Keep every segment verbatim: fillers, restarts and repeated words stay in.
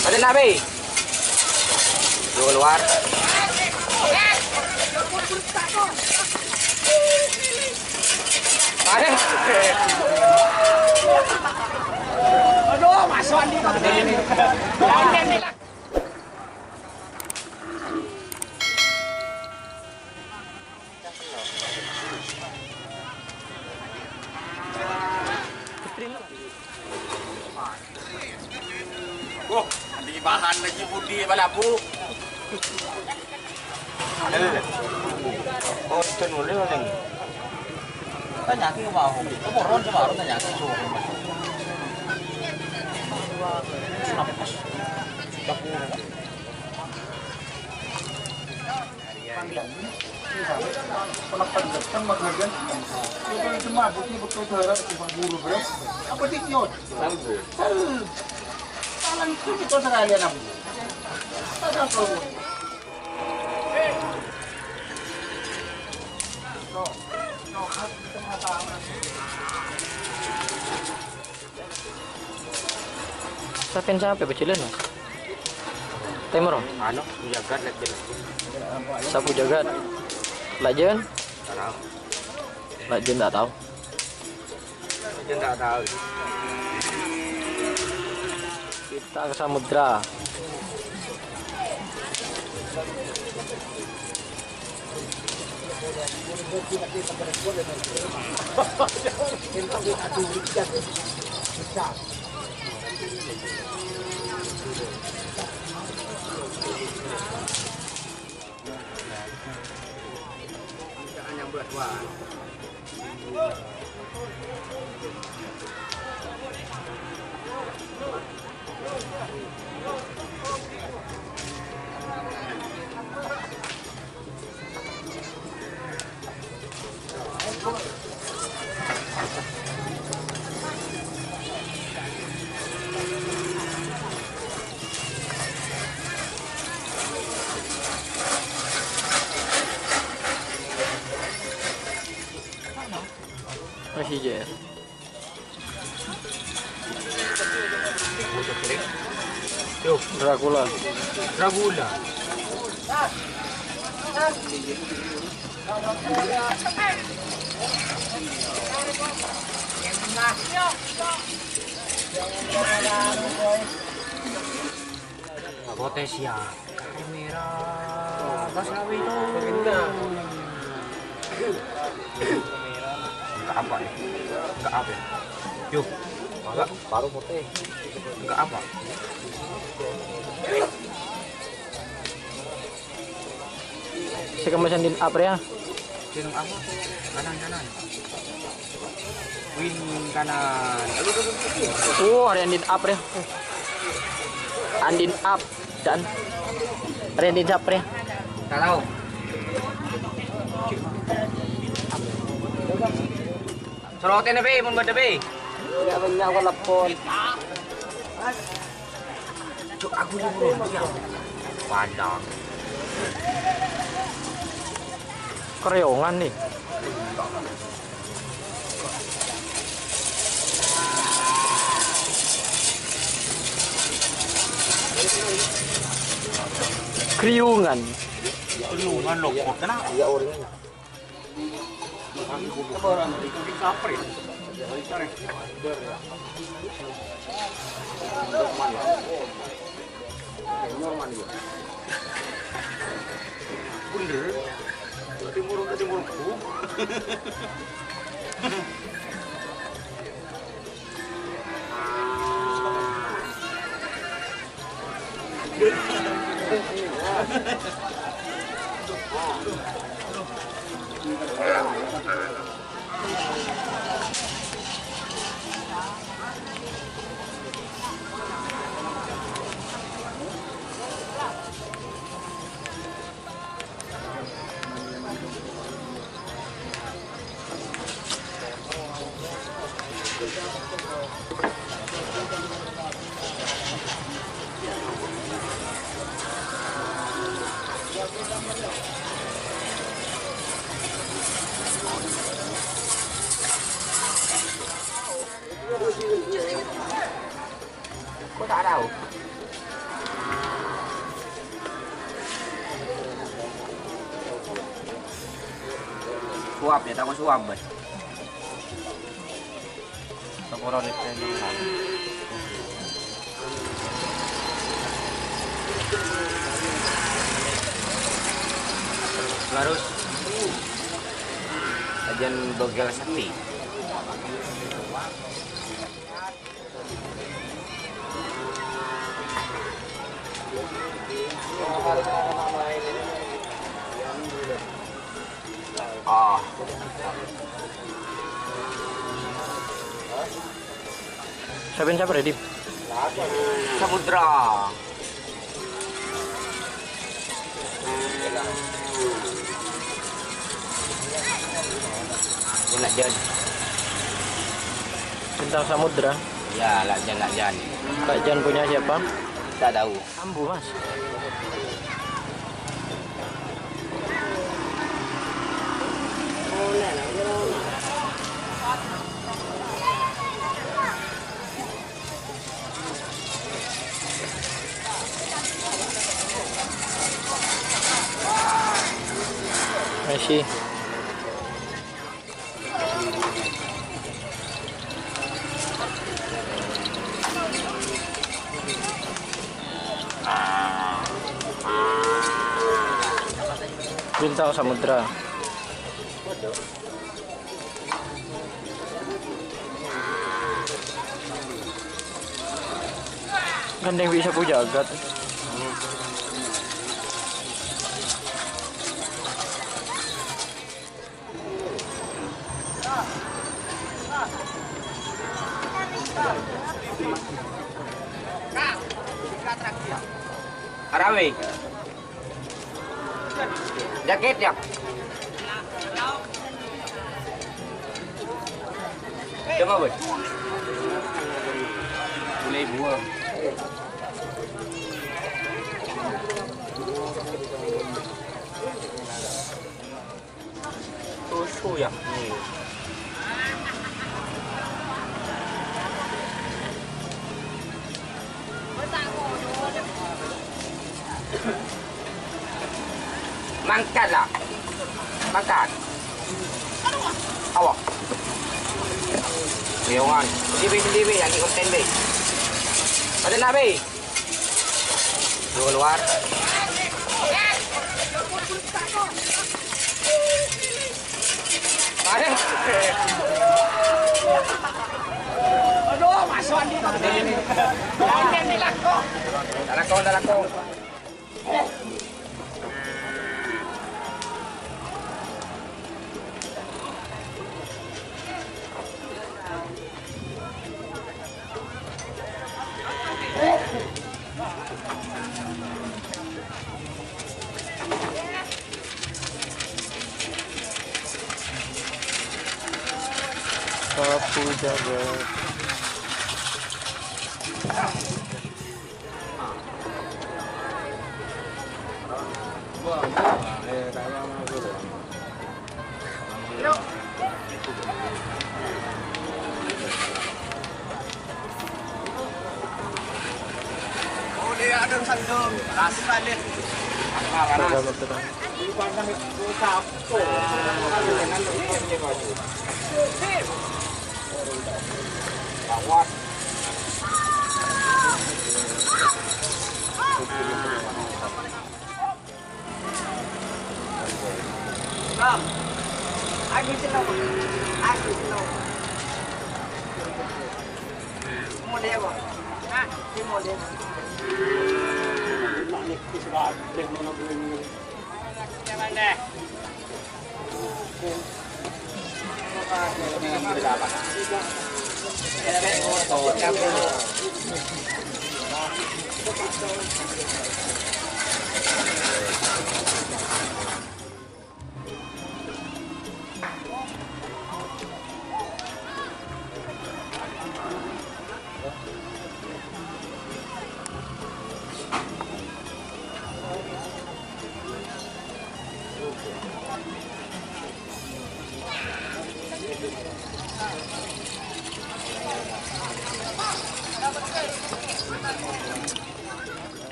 Ada nak, Be? Lu keluar. Ayo. Aduh, masuk Andi. Wah, di bahan lagi budi balabu. Oh, ten boleh, boleh. Tanya ke mau. Kemarin, kemarin tanya ke suruh. Kenapa? Sudah kurang. Apa di nyot? Sel. Salah itu kita sekalian apa? Ada apa? Sampèyan sapè bâjâlân, Mas? Tèmor, oh? Anu, Abu Jagat, Lajân. Sabu Jagat. Lajân? Nggak tahu. Lajân nggak tahu. Lajân nggak tahu. Kita ke samudra. Masih, Jer. Dracula. Dracula. Potes ya. Merah. Pas sawi itu. Enggak apa nih? Enggak apa ya? Yuk. Enggak, baru potes. Enggak apa? Sè kemma sè andin up rèya. Sè andin up. Kanan, kanan. Win kanan. Aduh, aduh, aduh, aduh. Oh, arèya andin up rèya. Andin up, Dan. Arèya andin up rèya. Nggak tahu. Sorotan, Be, mon bâdâ, Be. Bânnya'-bânnya' kok telepon. Cuk, aku ini belum siap. Padang. Kerèyongan, nih. Kriungan. Kriungan, lho, kok kena? Iya, orèng. Bhender. Timur, timur. Kok tak tahu? Suap ya, tako' suap, Bos. Saporana training. Larus. Sajân bâgâl sakti. Ah. Sapa sapa, Dim? Samudra. Ghun Lajân. Bintang Samudra. Ya, Lajân, Lajân. Lajân punya siapa? Tak tahu. Ambu, Mas. Messi. Bintang Samudra. Gandeng bisa ku jagat. Arawe. Jaket ya. Coba, Bos. Mulai buah. Susu ya. Mangkat lah. Mangkat. Awak. Leyongan. Sendiri, sendiri, yang ikut tembe. Pada nak, Be? Lu keluar. Ayo. Aduh, masuk Andi. Andi, Andi, lakon. Tak lakon, tak lakon. Sapu jagat. Bang, ayo sini, Bang. Ayo sini, Bang. Mau dia, Bang? Hah? Dia mau dia, Bang.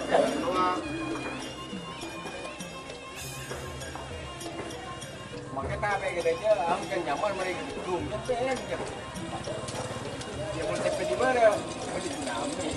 Mangkana tapè kita aja, angkan nyaman mereka dukung, kan pengen, kan? Ya, mau sampai di mana? Mau di tsunami.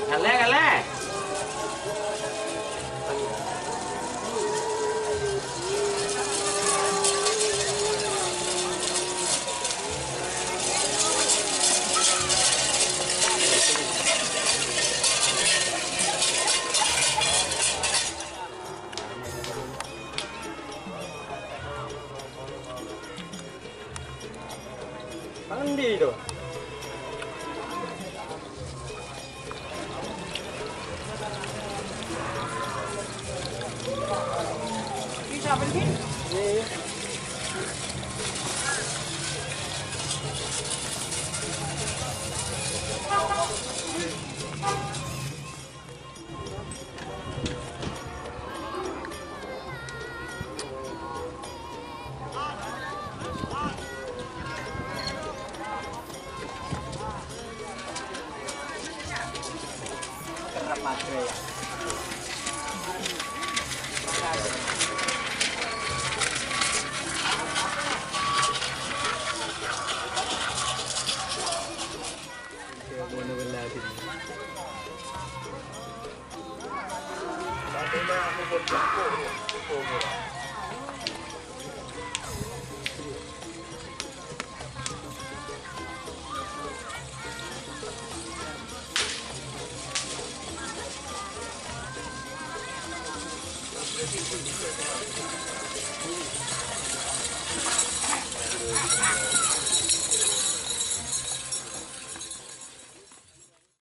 Kalè, kalè. Nang endi to?